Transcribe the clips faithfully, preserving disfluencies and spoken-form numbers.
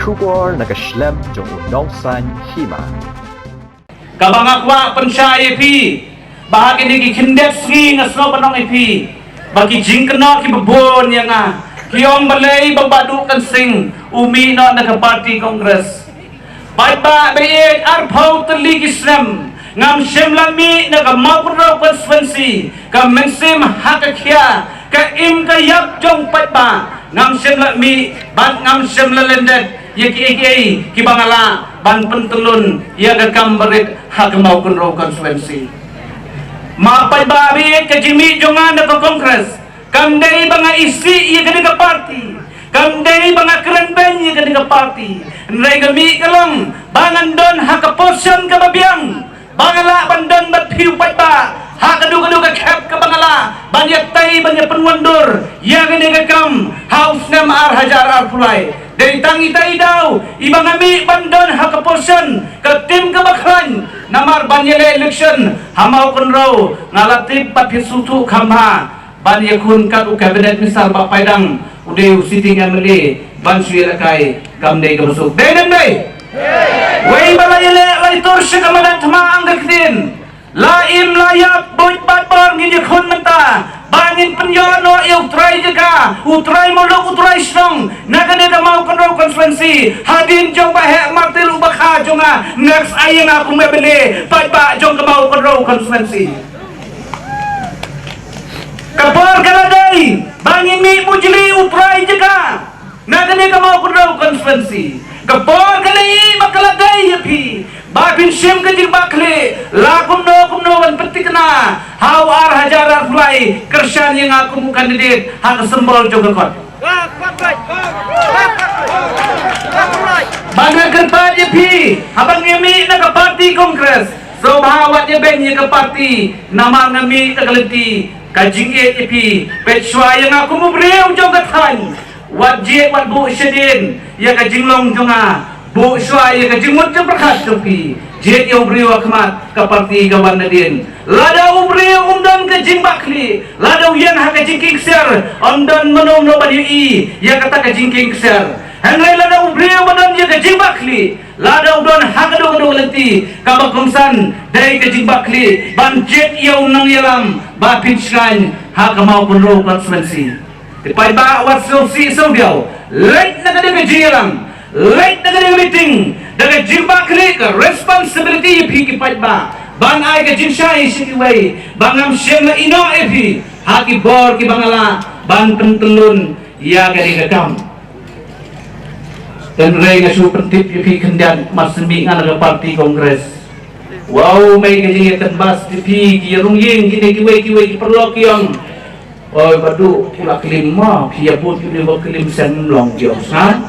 Khubor na ka shlem jong u Nongsaiñ Hima. Kaba nga kwah pynshai ïa phi ba ha kine ki khyndiat sngi nga sngewbha ban ong ïa phi ba ki jingkynnoh kiba bun ïa nga ki ong balei ba Bah Duh Kan Sing u mih noh na ka party Congress. Paidbah ba ïeit, arphew tylli ki snem ngam shym la mih na ka Mawkynrew constituency, ka mynsiem ha ka khia, ka im ka ïap jong paidbah ngam shym la mih bad ngam shym la lyndet ïa kiei kiei kiba nga lah ban pyntyllun ïa ka kam barit ha ka Mawkynrew constituency. Ma paidbah ba ïeit, ka jingmih jong nga na ka Congress kam dei ba nga isih ïa kane ka party, kam dei ba nga kren beiñ ïa kane ka party. Hynrei ka mih ka long ba ngan don ha ka position kaba biang ba nga lah ban don bad phi u paidbah ha kaduh kaduh ka khep kaba nga lah ban ïatei ban ïa pynwandur ïa kane ka kam ha u snem ar hajar arphew lai. Dei tang ita i daw iba nga mih ban don ha ka position ka tim kaba khlaiñ namar ban ïaleh election ha Mawkynrew. Nga la tip pat phi sngewthuh kham bha ban ïakhun kat u cabinet minister ba paidbah u dei u sitting M L A ban shu ïalehkai kam dei kaba suk. Dei ne ym dei? Wei ba la ïaleh la ïatur sha ka madan thma ang ka ktien. La im la ïap, buit bad bor ngin ïakhun mynta ba ngin pynïoh noh ïa u trai jaka, u trai muluk, u trai shnong na kane ka Mawkynrew constituency hadien jong Bah Heh Martil u bakha jong nga. Next ai ïa nga kum M L A paidbah jong ka Mawkynrew constituency. Ka por ka la dei ba ngin mih bujli u trai jaka na kane ka Mawkynrew constituency. Ka por ka la ïohi ba ka la dei ïa phi ba phin shim ka jingbakla la kumno kumno ban pynthikna ha u ar hajar arphew lai, kyrshan ïa nga kum u candidate ha ka symbol jong ka kot. Ba nga kyrpad ïa phi haba ngi mih na ka party Congress, sngewbha wat ïa beiñ ïa ka party namar nga mih da ka lynti ka jingïeit ïa phi. Peit shuwa ïa nga kum u briew jong ka thaiñ. Wat jied wat buh shadien ïa ka jinglong jong nga. Buh shuwa ïa ka jingmut jingpyrkhat jong phi. Jied ïa u briew ha khmat ka party ka wan nadien. Lada u briew um don ka jingbakla, lada u ïeng ha ka jingkieng ksiar, ym don mano mano ban ïohi ïa kata ka jingkieng ksiar. Hynrei lada u briew ba don ïa ka jingbakla, lada u don ha kaduh kaduh ka lynti, kaba kongsan dei ka jingbakla ban jied ïa u nongïalam ba pynshngaiñ ha ka Mawkynrew constituency. Te paidbah wat sngewsih sngewdiaw, leit na ka dei ka jingïalang, leit na ka dei ka meeting da ka jingbakla, ka responsibility ïa phi ki paidbah ban ai ka jingshai sha kiwei ba ngam shym la ïehnoh ïa phi ha ki bor kiba nga lah ban pyntyllun ïa ka dei ka kam. Hynrei nga shu pyntip ïa phi khyndiat, mar shu mih nga na ka party Congress. Wow, mei ka jingïatanbas ïa phi ki ïarung ïing kine kiwei kiwei ki paralok ki ong. Oi, Bah Duh, u la klim ma, phi ïa bud ïa une ba klim seng mlong ki ong sngap.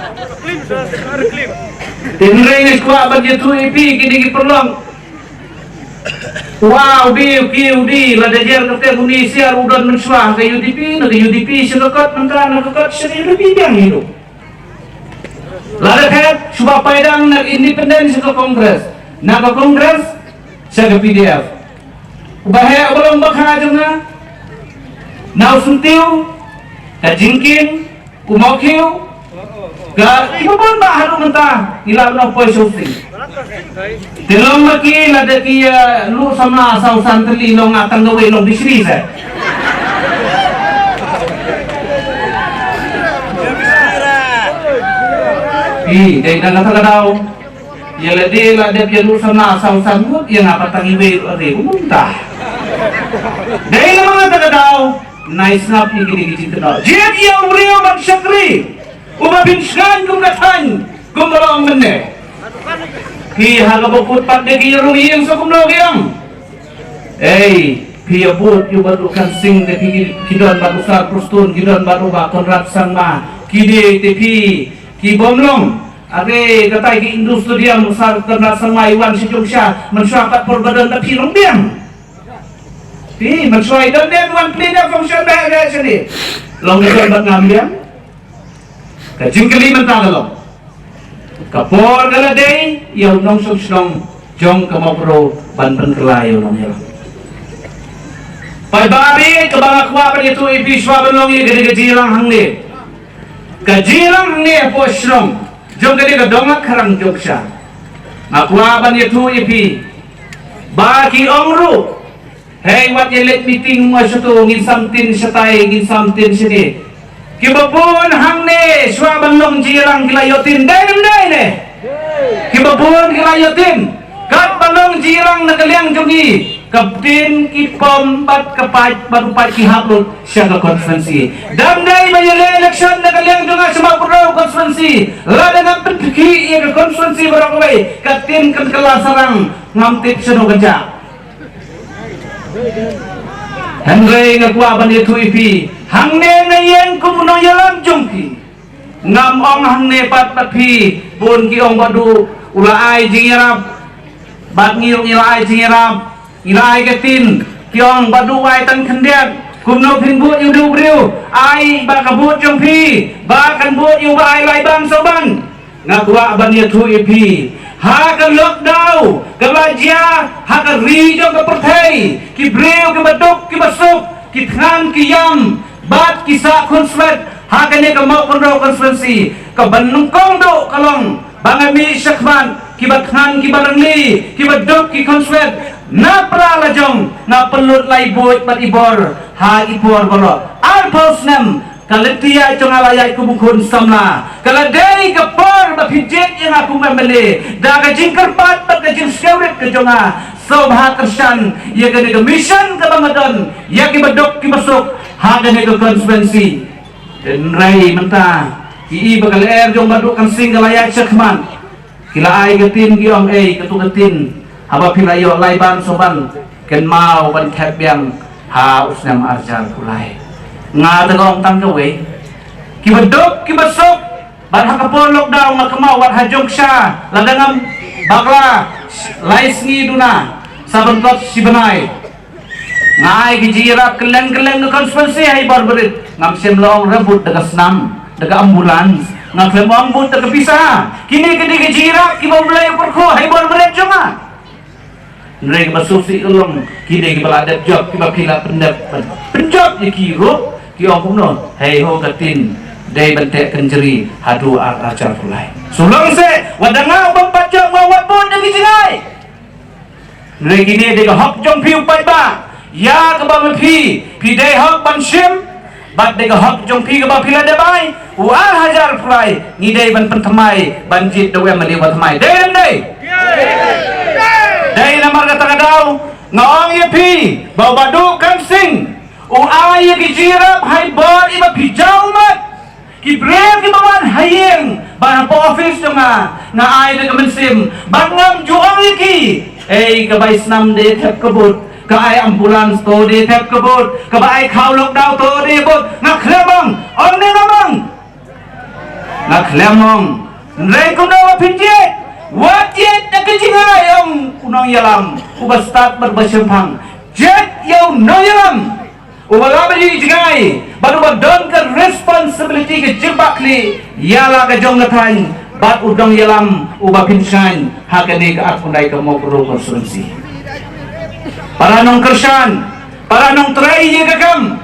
Hynrei nga kwah ban ïathuh ïa phi kine ki paralok. Wow, u dei, u dei, u dei, lada jer kata une shisha u don mynshuwa ha ka U D P, na ka U D P sha ka kot, mynta na ka kot sha ka U D P biang hi ruh. Lada phet, shu ba paidbah na ka independent sha ka Congress, na ka Congress sha ka P D F. U Bah Heh u ba long bakha jong nga, na u Syntiew, ka Jingkieng, u Mawkhiew, ka, kiba bun bah haduh mynta ngi la ban ong poi sha u Sing. Te long ma ki lada ki, eh, luh samla saw san tylli long nga tang kawei long bishri sa. Ih, dei na kata ka daw. Ïa lade la dep ïa luh samla saw san ngut ïa nga pat tang iwei ruh are u mynta. Dei namar kata ka daw. Nai sngap ïa kine ki jingkynnoh. Jied ïa u briew ban shakri. Uba pynshngaiñ kum ka thaiñ, kum ba long mynne. Phi ha kaba kut pat de ki rung ïing sa kumno ki ong. Ei, phi ïa bud ïa u Bah Duh Kan Sing de phi ki, ki don bad u Sir Prestone, ki don bad u Bah Conrad Sangma. Ki de te phi ki bym long. Are katai ki indoor stadium u Sir Conrad Sangma i wan shi jong sha, mynshuwa pat por ba don da phi long biang. Phi mynshuwa i don de wan plie de function ba de shane. Long ka don bad ngam biang. Ka jingkylli mynta ka long, ka por ka la dei ïa u nongshong shnong jong ka Mawkynrew ban pynkylla ïa u nongïalam. Paidbah, kaba nga kwah ban ïathuh ïa phi shuwa ban long ïa ka dei ka jingïalang hangne. Ka jingïalang hangne hapoh shnong. jong kane ka dong Kharang Jong Sha. Nga kwah ban ïathuh ïa phi ba ki ong ruh, hei, wat ïa leit meeting mo shato, ngin samtin shatai, ngin samtin shane. Kiba bun hangne shuwa ban long jingïalang ki la ïoh tin, dei ne ym dei ne? Kiba bun ki la ïoh tin. Katba long jingïalang na ka liang jong ngi, ka tin ki pom bad ka paid bad u paid ki hap lut sha ka constituency. Dang dei ba ïaleh election na ka liang jong nga sha Mawkynrew constituency, lada ngam pynkhih ïa ka constituency baroh kawei, ka tin kan kylla sarang, ngam tip shano kan jia. Hynrei nga kwah ban ïathuh ïa phi, hangne nga ïeng kum u nongïalam jong phi. Ngam ong hangne pat bad phi, bun ki ong ba duh u la ai jingïarap, bad ngi ruh ngi la ai jingïarap, ngi la ai ka tin. Ki ong ba duh u ai tang khyndiat. Kumno phin bud ïa u briew, ai ba ka bud jong phi ba kan bud ïa u ba ai lai ban saw ban. Nga kwah ban ïathuh ïa phi, ha ka lockdown ka la jia ha ka ri jong ka pyrthei, ki briew kiba duk kiba suk, ki thngan ki ïam bad ki sah khunswet ha kane ka Mawkynrew constituency. Kaba nyngkong duh ka long ba nga mih shakhmat kiba thngan kiba rangli, kiba duk ki khunswet. Napra la jong nga pynlut lai buit bad i bor ha i por baroh. Arphew snem ka lynti ïaid jong nga la ïaid kum u khun samla. Ka la dei ka por ba phi jied ïa nga kum u M L A da ka jingkyrpad bad ka jingshakri ka jong nga. Sngewbha kyrshan ïa kane ka mission kaba nga don ïa kiba duk kiba suk ha kane ka constituency. Hynrei mynta ki i ba ka lyer jong Bah Duh Kan Sing ka la ïaid shakhmat. Ki la ai ka tin, ki ong ei, kato ka tin, haba phi la ïoh lai ban saw ban, kynmaw ban thep biang ha u snem ar hajar arphew lai. Nga te nga ong tang kawei, kiba duk kiba suk. Bad ha ka por lockdown nga kynmaw wat ha Jong Sha, lada ngam bakla, lai sngi duna, sa ban kot shi bnai. Nga ai ki jingïarap kylleng kylleng ka constituency ha i bor barit. Ngam shym la ong re bud da ka snam, da ka ambulance. Nga khlem ong bud da ka pisa. Kine ki dei ki jingïarap kiba U Blei u pyrkhu ha i bor barit jong nga. Hynrei kaba sngewsih ka long, kine kiba la dep jop, kiba phi la pyndep, pynjop ïa ki ruh, ki ong kumno, hei ho ka tin, dei ban teh kynjri haduh ar hajar arphew lai. Shu long seh, wat da nga u bym pat jop, nga wat bud da ki jingai. Hynrei kine dei ka hok jong phi u paidbah. Ïa kaba ma phi, phi dei hok ban shim, bad dei ka hok jong phi kaba phi la dep ai. U ar hajar arphew lai, ngi dei ban pynthymmai, ban jied da u M L A ba thymmai. Dei ne ym dei? Dei namar kata ka daw nga ong ïa phi ba u Bah Duh Kan Sing u ai ïa ki jingïarap ha i bor iba phi jaw mat. Ki briew kiba wan ha ïing bad hapoh office jong nga, nga ai da ka mynsiem bad ngam ju ong ïa ki, ei, kaba ai snam dei thep ka bud, ka ai ambulance to dei thep ka bud, kaba ai khaw lockdown to dei bud. Nga khlem ong. Ong ne ngam ong? Nga khlem ong. Hynrei kumno ba phin jied? Wat jied da ka jingai, ong u nongïalam uba stad bad uba shemphang. Jied ïa u nongïalam uba lah ban ïoh jingai bad uba don ka responsibility, ka jingbakla ïa la ka jong ka thaiñ bad u nongïalam uba pynshngaiñ ha kane ka arphew khyndai ka Mawkynrew constituency. Para nongkyrshan, para nongtrei ïa ka kam,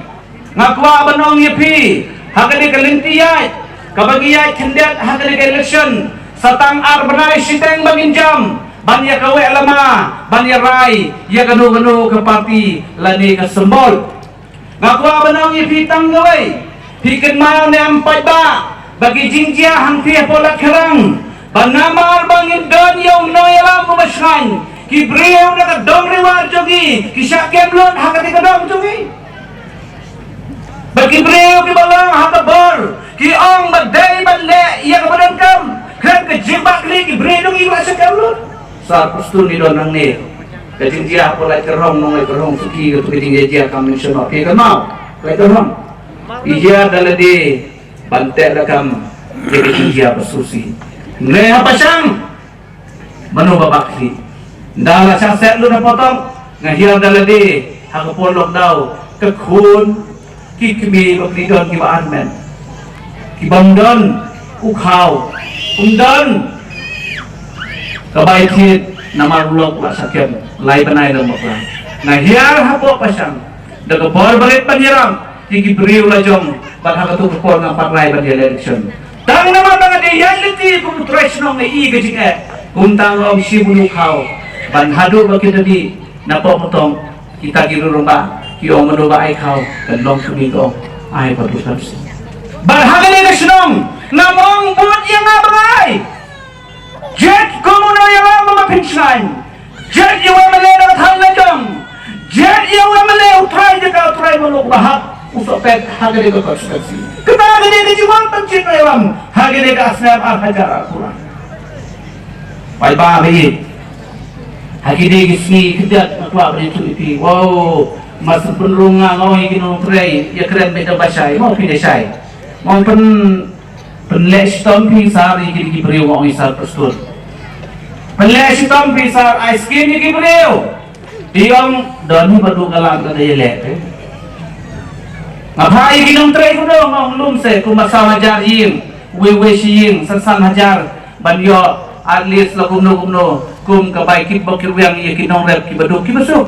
nga kwah ban ong ïa phi, ha kane ka lynti ïaid kaba ngi ïaid khyndiat ha kane ka election, sa tang ar bnai shiteng ba ngin jam ban ïa kaweh lama, ban ïa rai ïa kano kano ka party lane ka symbol. Nga kwah ban ong ïa phi tang kawei, phi kynmaw ne em paidbah, ba ki jingjia hangtei hapoh Latkhriang, ba namar ba ngim don ïa u nongïalam uba shngaiñ, ki briew na ka dong Ri War jong ngi ki shah kem lut ha kata ka dong jong ngi. Ba ki briew kiba long ha ka bor ki ong ba dei ban leh ïa kaba donkam, khlem ka jingbakla ki briew jong ngi ki la shah kem lut. Sa Prestone, ngi don hangne. Ka jingjia hapoh Laitkyrhong, nong Laitkyrhong Suki, kato ka jingjia kam mention, phi kynmaw? Laitkyrhong. Ïa da lade ban teh lakam ïa ka jingjia ba susi. Hynrei ha Pashang, mano ba bak hi. Nda la shah set lut hapoh tong, nga hiar da lade ha ka por lockdown, ka khun ki kmie ba phi don kiba armet, ki bym don u khaw, um don ka bai thied namar u lok la shah kem lai bnai lem bakla. Nga hiar hapoh Pashang da ka bor barit ban ïarap ïa ki briew la jong, bad ha kato ka por ngam pat rai ban ïa election. Tang namar ba nga dei ïaid lynti kum u trai shnong, nga i ka jingeh. Kumta nga ong shim u khaw. Ban haduh ba ki da dih na Pohmutong, kita ki rurung ba ki ong mano ba ai khaw, kan long kmie ka ong ai ba tu kan si. Ban ha kane ka shnong ngam ong bud ïa nga ba nga ai. Jied kum u nongïalam ba ma pynshngaiñ. Jied ïa u M L A na ka thaiñ la jong. Jied ïa u M L A, u trai jaka, u trai muluk ba hap u sohpet ha kane ka constituency. Kata kane ka jingwan ban jied nongïalam ha kane ka snem ar hajar arphew lai. Paidbah ba ïeit, ha kine ki sngi khyndiat nga kwah ban ïathuh ïa phi. Wow, ma shu pynrung nga, nga ong ïa ki nongtrei, ïa kren beit da ba shai, mo phi da shai. Mo pyn Pynleh shitom phi sar ïa kine ki briew, ong i Sir Prestone. Pynleh shitom phi sar, ai skim ïa ki briew. Te ong don hi ba duk ka lam ka dei leh te. Nga phah ïa ki nongtrei kumno, ong lum se kumba saw hajar ïing, wei wei shi ïing, san san hajar ban ïoh at least la kumno kumno kum ka bai kit bok kit wiang ïa ki nongrep kiba duk kiba suk.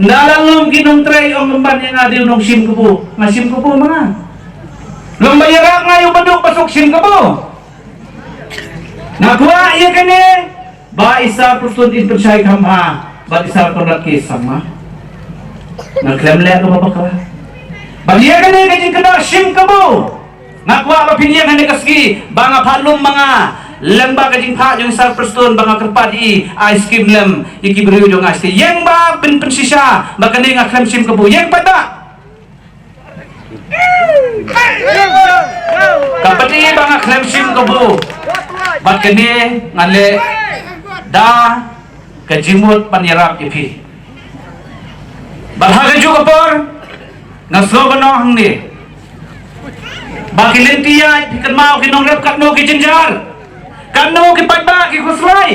Nda la lum ki nongtrei, ong lem ban ïa nga dei u nongshim kabu, nga shim kabu ma nga. Long ba ïarap nga ïa u baduk basuk shim kabu. Nga kwah ïa kane ba i Sir Prestone in pynshai kham bha bad i Sir Conrad K Sangma. Nga khlem leh kaba bakla. Bad ïa kane ka jingkynnoh shim kabu, nga kwah ba phin ïeng ha kane ka sngi ba nga phah lum ma nga lem bad ka jingphah jong i Sir Prestone ba nga kyrpad ïa i, ai skim lem ïa ki briew jong nga sha ïing ba phin pynshisha ba kane nga khlem shim kabu, ïeng pat ba. Ka pati ba nga khlem shim kabu bad kane nga leh da ka jingmut ban ïarap ïa phi. Bad ha kajuh ka por nga sngew kynnoh hangne ba ki lynti ïaid, phi kynmaw ki nongrep katno ki jynjar, katno ki paidbah ki khuslai.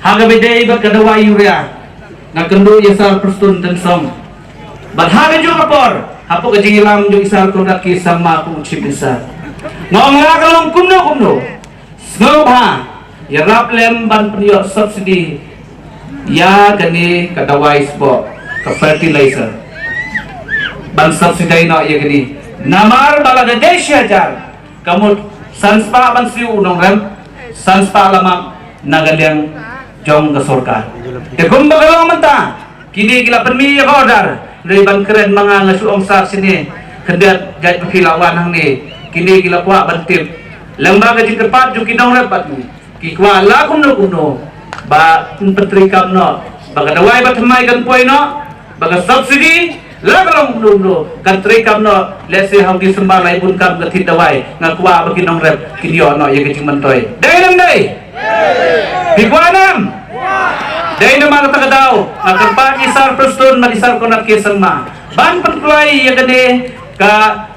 Ha kaba ïadei bad ka dawai urea, nga kynduh ïa Sir Prestone Tynsong. Bad ha kajuh ka por hapoh ka jingïalam jong i Sir Conrad K Sangma kum u Chief Minister, nga ong la ka long kumno kumno, sngewbha ïarap lem ban pynïoh subsidy ïa kane ka dawai sboh, ka fertilizer. Ban subsidy noh ïa kane namar ba la ka dei shi hajar, ka mut san spah ban siew u nongrep, san spah la map na ka liang jong ka sorkar. Te kumba ka long mynta, kine ki la pynmih ïa ka order, dei ban kren ma nga, nga shu ong sar shane, khyndiat jait ba phi la wan hangne, kine ki la kwah ban tip lyngba ka jingkyrpad jong ki nongrep bad ngi. Ki kwah la kumno kumno ba yn pyntreikam noh ba ka dawai ba thymmai kan poi noh, ba ka subsidy la ka long kumno kumno kan treikam noh. Lehse ha u December la i bun kam ka thied dawai, nga kwah ba ki nongrep kin ïoh noh ïa ka jingmyntoi. Dei ne ym dei? Phi kwah ne em? Dei namar kata ka daw nga kyrpad ïa i Sir Prestone bad i Sir Conrad K Sangma ban pynkloi ïa kane ka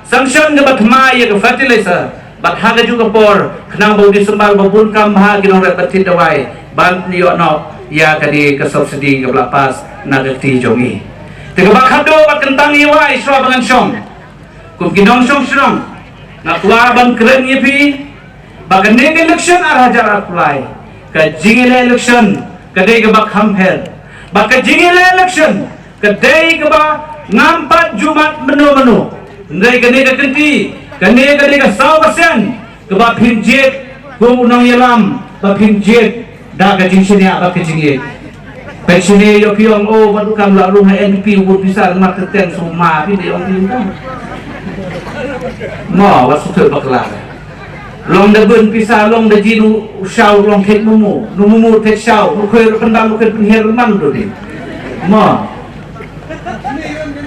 sanction kaba thymmai ïa ka fertilizer. Bad ha kajuh ka por khnang ba u December ba bun kam bha ki nongrep ban thied dawai ban ïoh noh ïa kane ka subsidy kaba la pass na ka kti jong i. Te kaba khatduh bad kyntang ïa wai shuwa ba ngan shong kum ki nongshong shnong, nga kwah ban kren ïa phi ba kane ka election ar hajar arphew lai, ka jingïaleh election ka dei kaba kham pher. Ba ka jingïaleh election ka dei kaba ngam pat ju mad mynno mynno. Hynrei kane ka kynti, kane ka dei ka saw ka sien kaba phin jied kum u nongïalam, ba phin jied da ka jingshaniah bad ka jingïeit. Peit shane ïoh phi ong, o, ba dukam la rung ha N P P u bun pisa, mat ka teng suma phin ïoh phi ong. Mo, wat shu thut bakla. Long da bun pisa, long da jin u shaw, long thep mumu, nu mumu thep shaw, nu khuir pyndam, nu khuir pynhiar man tu di. Mo.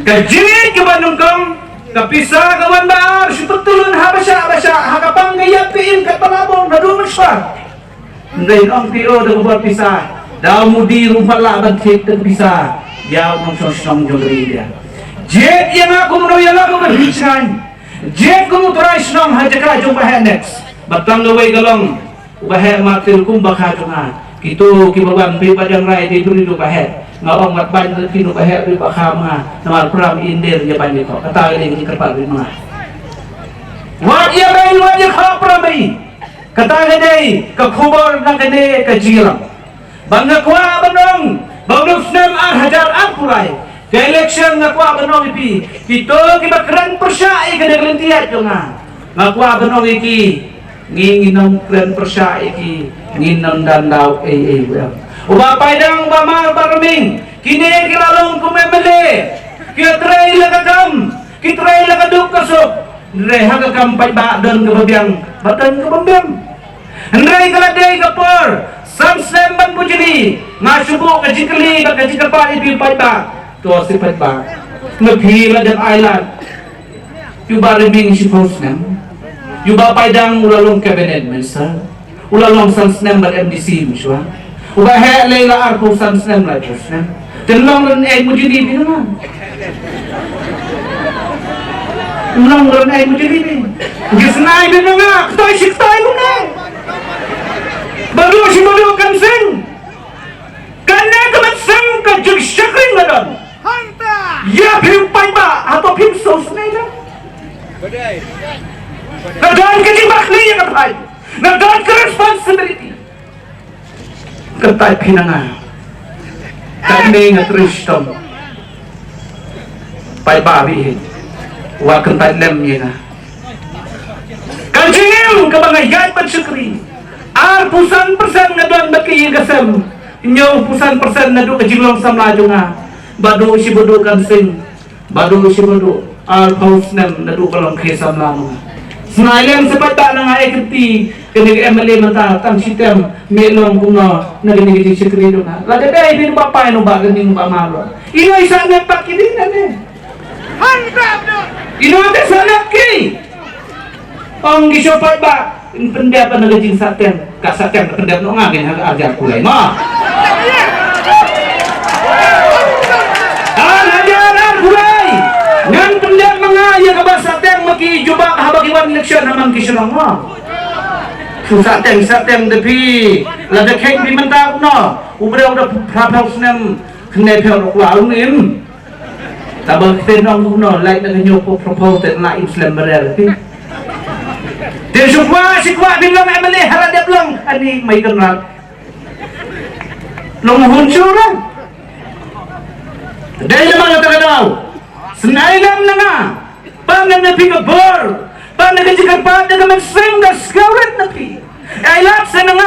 Ka jingïeit kaba nyngkong, ka pisa ka wan ba ar, shu pyntulun ha ba shah ba shah, ha ka bank ka ïap ka im katba la bun, naduh mynshwa. Hynrei ong phi o da ka bor pisa, da u Modi ruh pat lah ban thied da ka pisa ïa u nongshong shnong jong ka ri India. Jied ïa nga kum u nongïalam ba pynshngaiñ. Jied kum u trai shnong ha jaka jong u Bah Heh next. Ba tang kawei ka long u Bah Heh Martin kum bakha jong nga. Kito kiba wan phi ba jong rai dei briew u Bah Heh. Nga ong wat ban da phi u Bah Heh, u Bah Heh ma nga. Namar pram i India ïa ban ïa ko. Kata ka dei ka jingkyrpad ma nga. Wat ïa ban, wat ïa kha pram i. Kata ka dei ka khubor na kane ka jingïalam. Ba nga kwah ban ong ba u snem ar hajar arphew lai, ka election, nga kwah ban ong ïa phi, kito kiba kren pyrshah ïa kane ka lynti ïaid jong nga, Nga kwah ban ong ïa ki, ngi ngin ym kren pyrshah ïa ki, ngin ym don daw ei ei ruh em. U Bah Paidang, u Bah Mar, u Bah Ryming, kine ki la long kum M L A, ki trei la ka kam, ki trei la ka duk ka suk. Hynrei ha ka kam paidbah don kaba biang, ba don kaba biang. Hynrei ka la dei ka por san snem ban bujli, nga shu buh ka jingkylli bad ka jingkyrpad ïa phi paidbah. To shi paidbah, ma phi la dep ai lad ïa u Bah Ryming shiphew snem, ïa u Bah Paidang u la long cabinet minister, u la long san snem bad M D C mynshuwa. U Bah Heh lei la arphew san snem, laiphew snem. Te long ryngkat mujli phi na nga. Long ryngkat mujli phi. Ngi snai phi na nga, ktoi shi ktoi kumne. Badu shi badu kan sing. Kane ka mynsiem ka jingshakri nga don. Ïa phi paidbah, hato phim sngewsynei de? Nga don ka jingbakhlia ïa ka paid. Nga don ka responsibility. Kyntait phi na nga. Kane nga trei shitom. Paidbah, phi hi, wat kyntait lem ïa nga. Ka jingim kaba nga ïaid ban shakri, arphew san percent nga don bad ka ïing ka sem. Hynñiewphew san percent naduh ka jinglong samla jong nga. Badu shi badu kan sing. Badu shi badu arphew snem naduh ka long khie samla jong nga. Snai lem shi paidbah na nga, eh, kynti, kane ka M L A mynta tang shitem, me long kumno na kane ka jingshakri jong nga. Lada dei phi u Bah Pai, u Bah Ryming, u Bah Mar, ino i sah nep pat ki dei ne? Ino te sah nep ki? Ong ki shu paidbah, pyndep na ka jingsahteng. Ka sahteng pyndep noh, nga ngin ha ka arhajar kulai ma. Arhajar ar kulai. Ngan pyndep ma nga ïa kaba sahteng ma ki jubab haba ki wan election ha man ki shnong ma. Shu sahteng, sahteng da phi. Lada kheiñ phi mynta kumno, u briew da phraphew snem, khyndai phew ruh kwah, ong im. Taba ktien ong kumno, lait na ka hynñiewphew phraphew te la im slem barer phi. Te shu kwah, shu kwah phi long M L A ha la dep long, ani mai kan rat. Long hun shu ra. Dei da ma la ta ka daw. Snai lem na nga. Ba ngan na phi ka bor, ba na ka jingkyrpad da ka mynsiem da skewrit na phi. Ai lad sa na nga